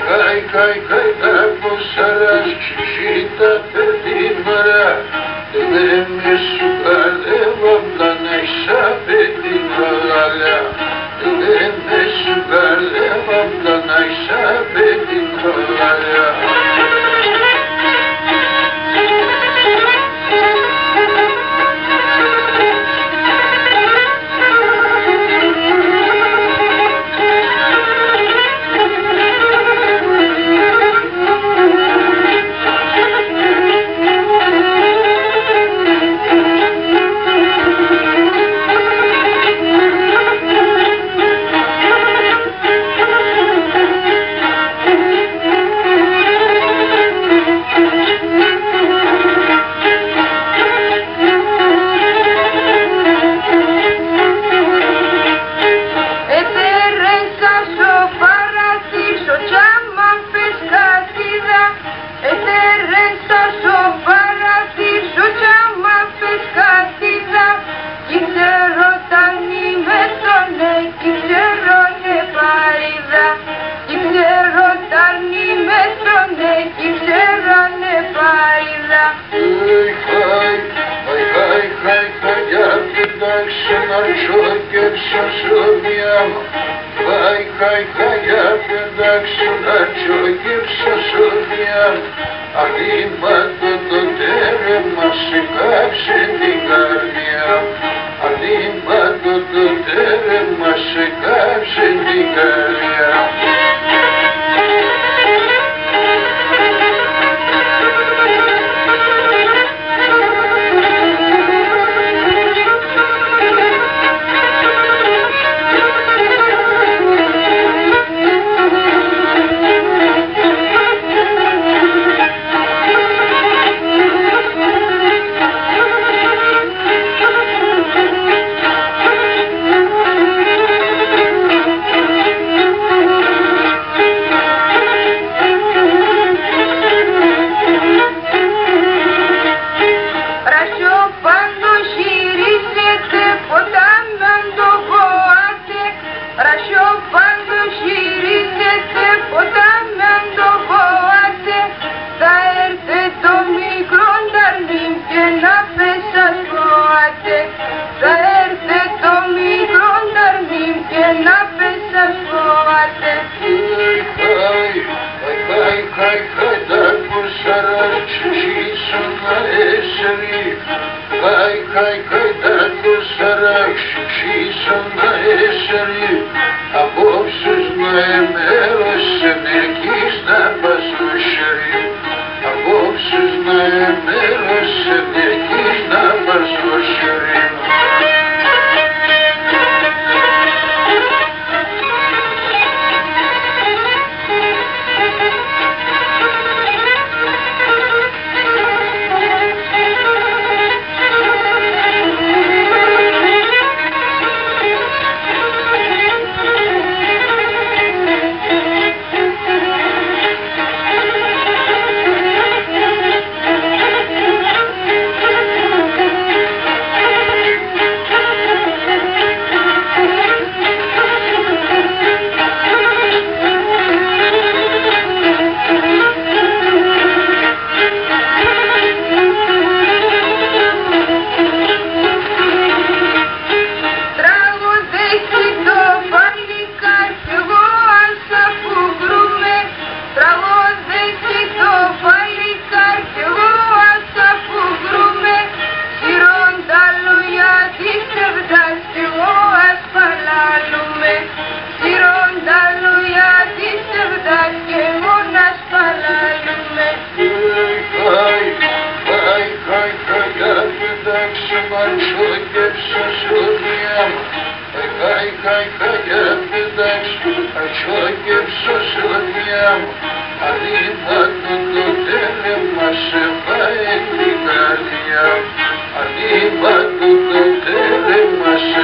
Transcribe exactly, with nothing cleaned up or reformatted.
Χάι, χάι, χάι, τα κοσσαρά, σ' ίτα πέει την ώρα. Ντ' εμέσ' σου παλεύω, 'πλά να έχ'ς απέει την χαλαλιά. Ντ' εμέσ' σου παλεύω, 'πλά να έχ'ς απέει την χαλαλιά. Έτρεσα σο παραθύρ', σο τσάμαν πες κάτ' είδα. Έτρεσα σο παραθύρ', σο τσάμαν πες κάτ' είδα. Κι ξέρω τ' αρνί με τρώνε, κι ξέρω αν επαΐδα. Κι ξέρω τ' αρνί με τρώνε, κι ξέρω αν επαΐδα. Χάι, χάι, χάι, χάι, χάι, χάι, για πετάξ' σ' να τσοκεψω σο διάμ'. Χάι, χάι, χάι, για πετάξ' σ' να τσοκεψω σο διάμ'. Αδύμ' ατό το τέρεμαν σ' εκάψεν την καρδιά μ'. Αδύμ' ατό το τέρεμαν σ' εκάψεν την καρδιά μ'. Ραχιόπαλος γυρίζεται, ποτάμ' άν το φοάται. Ραχιόπαλος γυρίζεται, ποτάμ' άν το φοάται. Θα έρθει το μικρόν τ' αρνί μ' και να πες ας φοάται. Θα έρθει το μικρόν τ' αρνί μ' και να πες ας φοάται. Χάι, χάι, χάι, χάι, χάι, τα κοσσαρά, σ' ίσον να έσερι. Χάι, χάι, χάι, τα κοσσαρά, σ' ίσον να έσερι. Απόψε να εμέρωσεν εκείς να πας σο χέρι μ'. Απόψε να εμέρωσεν εκείς να πας σο χέρι μ'. Τραγουδάει το παλικάρ', κι εγώ ας αποκρούμαι. Τραγουδάει το παλικάρ', κι εγώ ας αποκρούμαι. Σύρον τα λουλιά της ψευδάς, κι εγώ ας παλαλούμαι. Σύρον τα λουλιά της ψευδάς, κι εγώ ας παλαλούμαι. Χάι, χάι, χάι, χάι, χάι, για πετάξ' σ' να τσοκεψω σο διάμ'. Χάι, χάι, χάι, χάι, για πετάξ' σ' να τσοκεψω σο διάμ'. Αδύμ' ατό το τέρεμαν σ' επαεί την καρδιά μ'. Αδύμ' ατό το τέρεμαν σ'